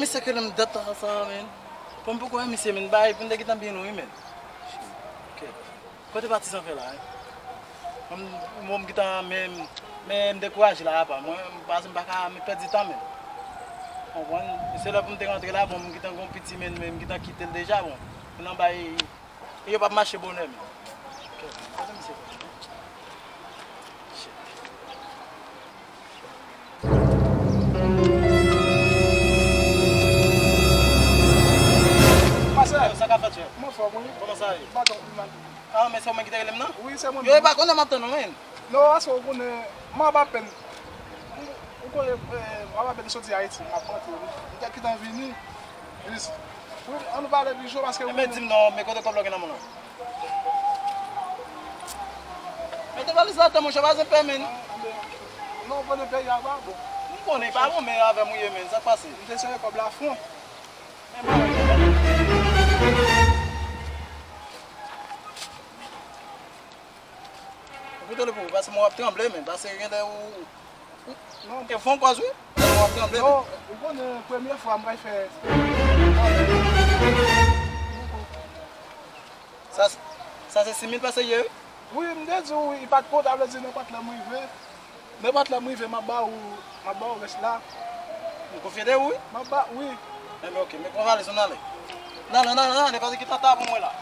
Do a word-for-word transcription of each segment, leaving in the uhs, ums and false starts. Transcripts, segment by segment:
Misye ke lè m dat tan sa, men. Bon, m poko wè misye, men, bay, m te gentan byen lwen, men. Ok. Kote patizan fè la, hein? Mwen, mwen, m gentan, men, men, m dekouraje la, apa. Mwen, m pa, m pa ka, m pèdi tan, men. Konprann? E se lè pou m te rantre la, bon, m gentan gon piti, men, men, m gentan kite l deja, bon. Nan bay, e yo p ap mache bonè, men. Ok, kote misye fè la, hein? Shit. Pastè, sa k ap fèt, chè? Kòman fè w, wi? Kòman sa ye? Baton pi mal. Ah, men se ou menm ki te rele m nan? Wi, se mwen menm. Yo, e pa konnen m ap tann ou, men. Non, paske ou konnen, m ap apèn. Ou, ou konnen, eh, m ap apèn soti Ayiti, m ap rantre, wi. M te gentan vini. Jis. Wi, ann nou pale pi cho, paske ou konnen. Ebyen, di m non, men kote kòb la gen nan men w lan? Mete valiz la atè, monchè, pa zen pè, men. Non, ou konnen peyi a pa bon. M konnen, pa bon, men avè m ou ye, men. Sa k pase? M te sere kòb la fon. Ou koute le pou, paske mwen w ap tranble, men, paske gen lè ou, ou, ou, e fon kòz, wi. Mwen w ap tranble, men. Non, ou konnen premye fwa m pral fè. Sa, sa se sis mil pase ye, wi. Wi, m te di w, wi, li pa t ko, ta vle di nenpòt lè m rive. Nenpòt lè m rive, m ap ba ou, m ap ba ou rès la. M konfye de ou, wi. M ap ba, wi. Enben, ok, men pran valiz ou n ale. N ale, n ale, n ale, paske ki tata pou mwen la.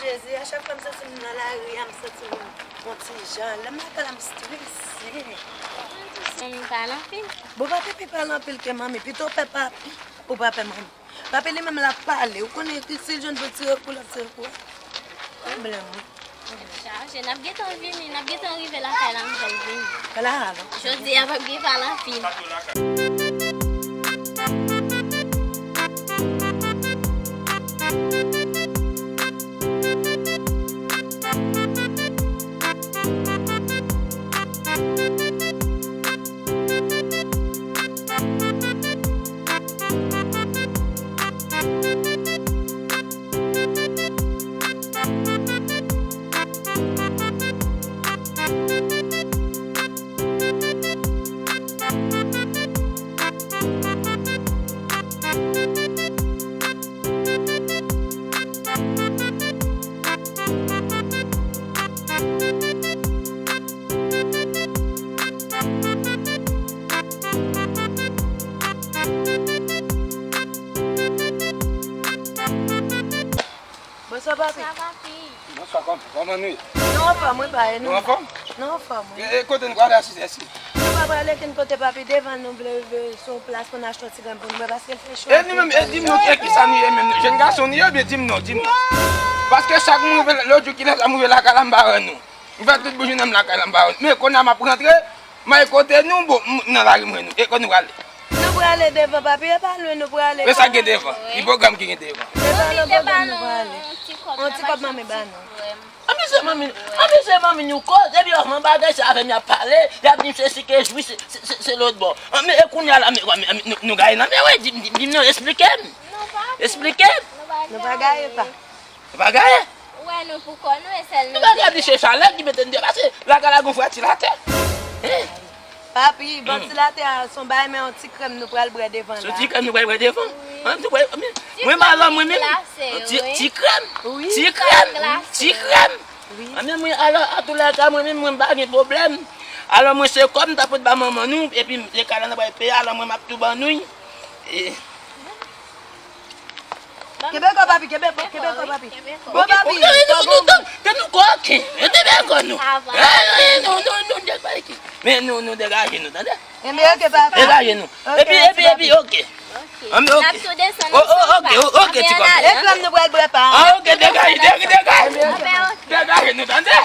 Jezi, a chak fwa m santi m nan lari a, m santi m yon ti jan. Lè m lakay la, m strese. Manmi pale anpil. Bon, pa te pi pale anpil ke manmi. Pito w pè papi, ou pa pè manmi. Papi li menm l ap pale. Ou konnen ke si l jwenn pou tire kou, l ap tire kou. Pwoblèm, wi. Chaje, n ap gentan vini, n ap gentan rive lakay la, m pral vini. Ala alò. Jodi a p ap gen pale anpil. Bonswa, papi. Bonswa, papi. Bonswa, kòm-, kòman nou ye? Nou anfòm, wi, pa e nou? Nou anfòm? Nou anfòm, wi. E, e, kote nou prale asize, asize? Nou pa prale kenn kote, papi, devan nou vle rive sou plas pou n achte yon ti grenn pou nou bwè, paske l fè cho. E nou menm, e di m non, e kisa nou ye menm? Jèn gason nou ye, oubyen di m non, di m non. Paske chak moun rive, lòt jou kilè sa m rive lakay la, m pa wè nou. M fè tout boujounen m lakay la, m pa wè nou. Men kounye a m ap rantre, m al kote nou, bon, m nan lari m wè nou. E kote nou prale? Nou prale devan, papi, e pa lwen nou prale. Men sa gen devan? Ki pwogram ki gen devan? Se pa nan pwogram nou prale. On ti kòb manmi ba nou. Anben se manmi, anben se manmi nou koz, epi anvan bagay sa avè m y ap pale, y ap di m se si ke jwi, se, se, se, se lòt bò. Anben e kounye a la, men, men, men, nou, nou gaye nan men, wi, di, di, di m non, esplike m. Esplike m. Nou pa gaye, pa. Nou pa gaye? Ou wè nou pou kò nou e sèl nou. Nou pa ka di se chalè ki mete n deyò, paske lakay la gon fratilatè. Hein? Papi, vantilatè a se yon bagay, men yon ti krèm nou pral bwè devan la. Se yon ti krèm nou pral bwè devan? Wi. An, ti bwè, men, mwen pa la, mwen menm. Ti, ti krèm? Wi. Ti krèm? Ti krèm? Wi. An, men mwen, alò, antoulèka, mwen menm, mwen pa gen pwoblèm. Alò, mwen se kòb m ta pot ba manman nou, epi lekal la n ap peye, alò, mwen m ap tou ban nou. E, Kenbe kò, papi, kenbe kò, kenbe kò, papi. Bon, papi, fò gon... Tande nou, koken. Kenbe kò nou. Eh, eh, nou, nou, nou degaje. Men nou, nou degaje nou, tande? Enben, oke, papi. Degaje nou. Epi, epi, epi, oke. Anben, oke. N ap tou desann ansanm, pa. Oke, oke, ti kòmè. Epi, nou pral bwè pa. Ah, oke, degaje, degaje, degaje. Degaje nou, tande?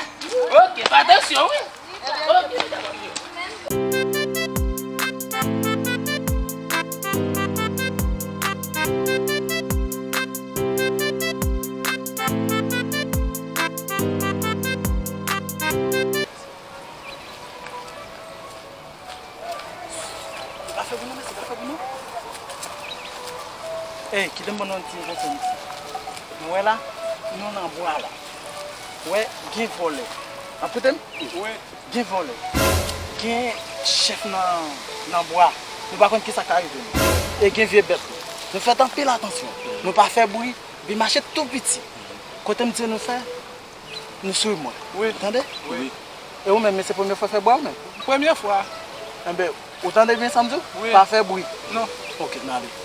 Oke, fè atansyon, wi. Ey, kite m ban nou yon ti konsèy isi. Nou wè la, nou nan bwa la. Wè, gen vòlè. Ap koute m? Wi. Gen vòlè. Gen chèf nan, nan bwa. Nou pa konn kisa k ka rive nou. E gen vye bèt tou. Nou fèt anpil atansyon. Nou pa fè bri, epi mache tou piti. Kote m di nou fè, nou swiv mwen. Wi. Tande? Wi. E ou menm, se premye fwa w fè bwa ou menm? Premye fwa. Enben, ou tande byen sa m di w? Wi. Pa fè bri. Non. Oke, n ale.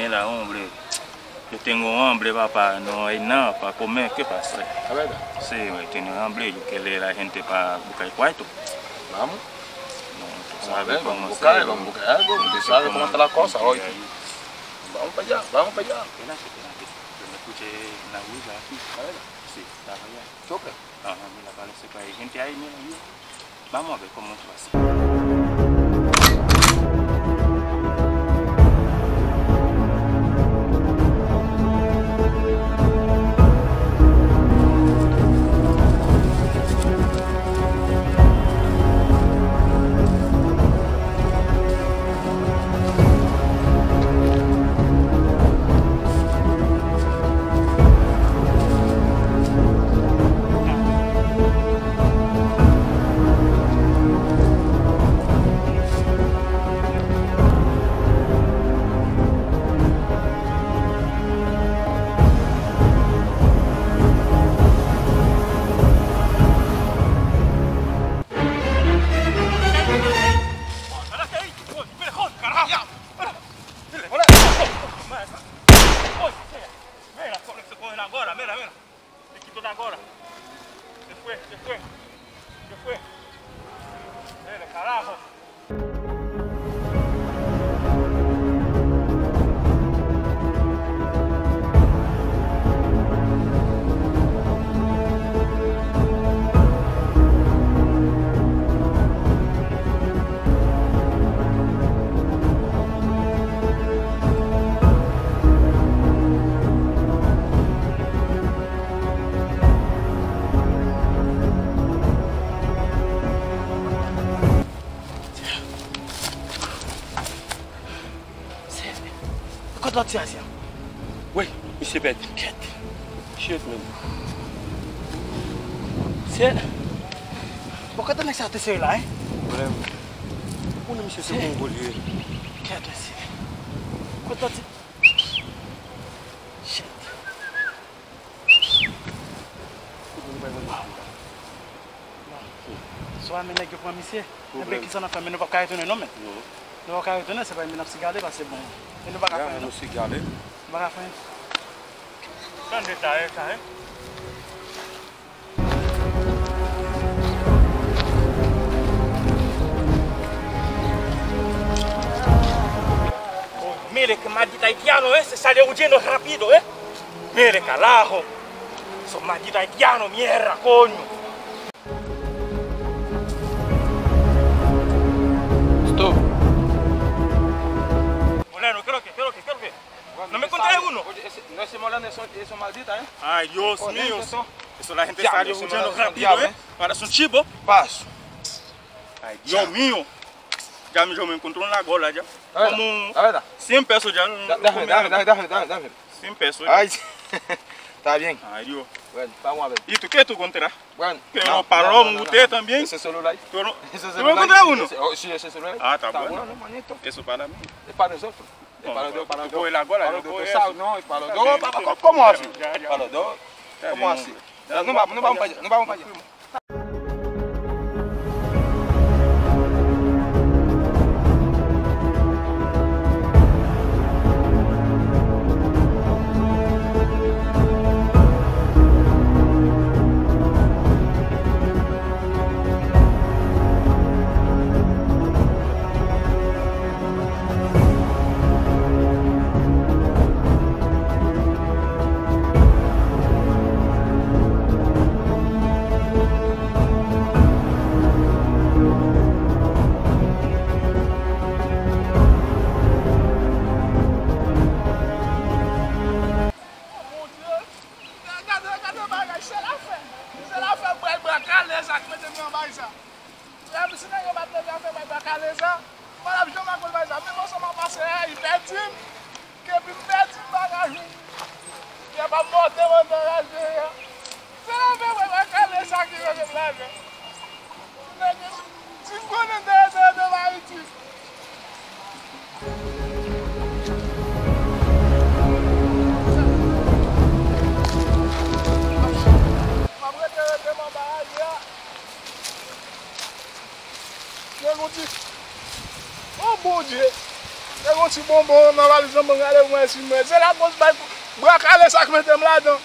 Mira, hombre, yo tengo hambre, papá, no hay nada pa comer, ¿qué pasa? La verdad. Sí, güey, tengo hambre, yo quiero la gente pa buscar cuarto. Vamos. No, tú sabes cómo es. Vamos a buscar, vamos a buscar algo, tú sabes cómo está la cosa hoy. Vamos para allá, vamos para allá. Yo me escuché una bulla aquí. La verdad. Sí, estaba allá. Choca. Ajá, mira, parece que hay gente ahí, mira, mira. Vamos a ver cómo tú haces. Mira, Solex se coge la gorra, mira, mira. Le quito la gorra. Se fue, se fue. Se fue. Mira, carajo. Se, kot lòt ti Ayisyen an? Wi, misye pèdi. Kèt. Shit, man. Se, bon, kote nèg sa te sere la, hein? Vrèman. Ou konnen misye se Kongo li ye. Kèt, mesye. Kot lòt ti... Shit. Kote nou pral jwenn misye? Bon. Swa men nèg yo pran misye, enben kisa n ap fè? Men nou p ap ka retounen non, men. Non. Nou p ap ka retounen, se pa men n ap sigale, paske bon. E nou pa ka fè anyen, non. Nou sigale. Nou pa ka fè anyen. Tande sa, e sa, e. Oh, mire que maldito haitiano, eh, se sale huyendo rápido, eh. Mire, carajo. Esos malditos haitianos, mierda, coño. Stop. Son, es un maldito, ¿eh? Ay, Dios mío. Eso la gente salió huyendo rápido, ¿eh? Ahora son chivo. Paso. Ay, Dios mío. Ya mi yo me encontré una gola ya. Como cien pesos ya. Cien pesos ya. Ay, está bien. Ay, Dios. Bueno, vamos a ver. ¿Y tú qué tú contra? Bueno, pero no, paloma no, no, usted no. También. Ese celular. ¿Tú no, ese tú no celular, encontraste uno? Ese, oh, sí, ese celular. Ah, está bueno. Bueno, manito. Eso para mí. Es para nosotros. Es para los dos, para los dos. Tú coges la gola, yo cojo eso. No, es para los dos. ¿Cómo así? Para los dos. ¿Cómo así? No, no vamos, no vamos para allá, no vamos para allá. Mon Dye, gade, gade bagay, se lafè. Se lafè bwè, bwè kalè sa k mete m nan bagay sa. Lè m si nèg yo pa t leve afè bay bwa kale sa, m pa t ap janm akoz bay sa. Menm ansanm a pase a, li pèdi m. Epi m pèdi m bagay. Yè pa m monte, monte raje a. Se leve bay bwa kale sa ki rele m leve. Nèg yo, si m konnen dèyè, dèyè, dèyè Ayiti. M ap rete, rete m anba raje a. Gen yon ti, oh Bondye! Gen yon ti bonbon nan valiz lan, mwen gade mwen si mwen. Se lakoz bay bwa kale sa k mete m ladan.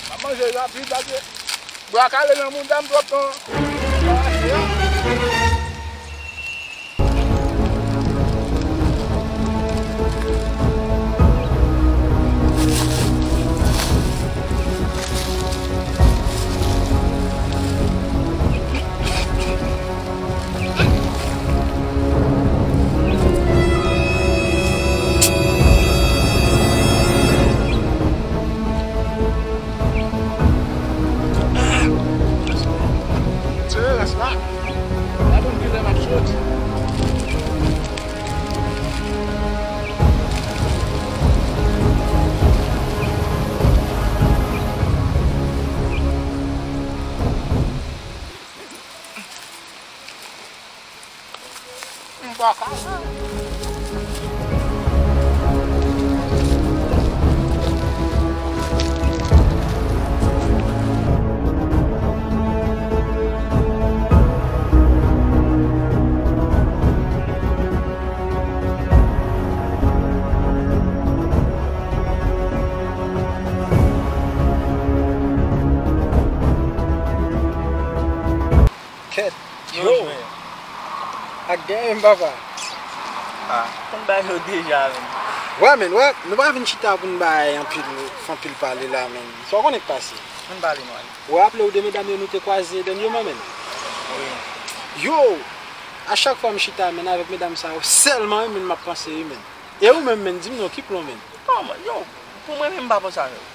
M ap manje rapid paske bwa kale nan mouda m twòp tan. Tye rès la. Pa konn kilè m ap soti. M pa ka. Kèt. Yo. Ak dèyè m, papa. Ah, konn bagay yo deja, menm. Wè, menm, wè, nou pa vin chita pou n bay anpil, fè anpil pale la, menm. Sa w konnen k pase. Ann pale, nou ale. Ou raple w de medam yo nou te kwaze dènyèman, menm? Wi. Yo, a chak fwa m chita, menm, avèk medam sa yo, sèlman, menm, m ap panse yo, menm. E ou menm, menm, di m non, ki plan w, menm? Non, mwen, yo, pou mwen menm, m pa panse avè w.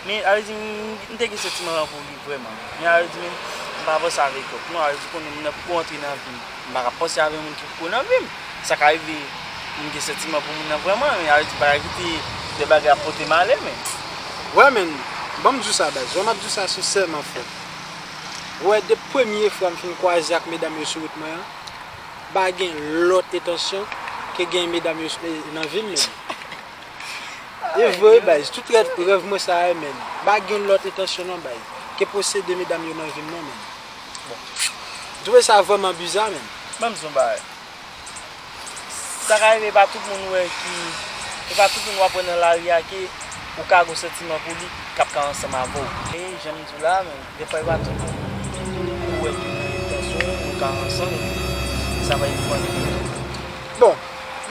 Men, a vle di, m, m te gen santiman pou li vrèman. Men, a vle di, menm, m pa panse avè kòk. Non, a vle di, konnen moun nan poko rantre nan vi m. M pa ka panse avè moun ki poko nan vi m. Sa ka rive, m gen santiman pou moun nan vrèman, men, a vle di, bagay ki te, de bagay ap pote malè, men. Wè, men, ban m di w sa, baz. Wè, m ap di w sa sensèman, frè. Wè, de premye fwa m fin kwaze ak medam yo sou wout mwen an, pa gen lòt entansyon ke gen medam yo nan vi m, menm. E vre, baz, tout rèv, rèv mwen sa a, menm. Pa gen lòt entansyon, non, baz, ke posede medam yo nan vi m, non, menm. Bon. M twouve sa vrèman biza, menm. Ban m di w yon bagay. Sa ka rive, e pa tout moun ou wè ki, e pa tout moun w ap wè nan lari a ke ou ka gen santiman pou li, k ap ka ansanm avè w. E jan m di w la, men, dèfwa e pa tout moun ou wè ki nan entansyon, nou ka ansanm, epi sa va depann de nou. Bon,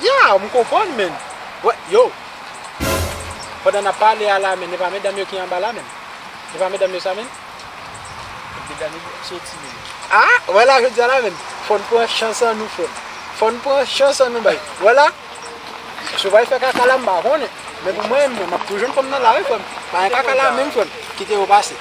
ya, m konprann, men. Wè, yo, pandan n ap pale a la, men, e pa medam yo ki anba la, men. E pa medam yo sa, men. Medam yo soti, men. Ah, wè la, jodi a la, men. Fò n pran chans an nou, frè m. Fò n pran chans an nou, bay. Vwala. Si w pral fè kaka la, m pa konnen. Men pou mwen menm, m ap toujou jwenn fanm nan la, wi, frè m. Pa gen kaka la menm, frè m. Kite yo pase.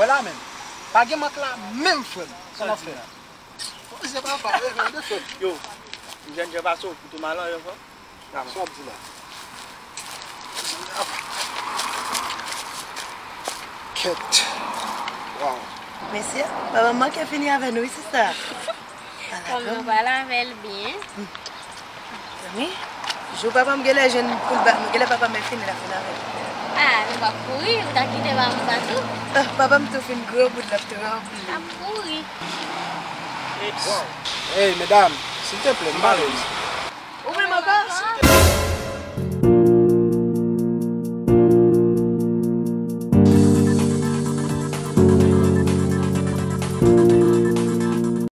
Vwala menm. Pa gen mank la menm, frè m. Sa n ap fè? Poze papa, e, gade fè. Yo, m jèn jan pase w, ou tou mal an yo, frè. Sa w ap di la? Kèt. Waw. Mesye, papa m manke fini avè nou isi sa. Kòm nou pale avè l byen. Zanmi, jou papa m genlè jwenn pou l ba nou, genlè papa m fini l ap vin avè l. Ah, nou p ap kouri, ou ta kite papa m sa tou? Ah, papa m tou fin gwo bout, l ap tou ranpli. N ap kouri. Hey, medam, silteplè, m pa lèz. Ou menm ankò?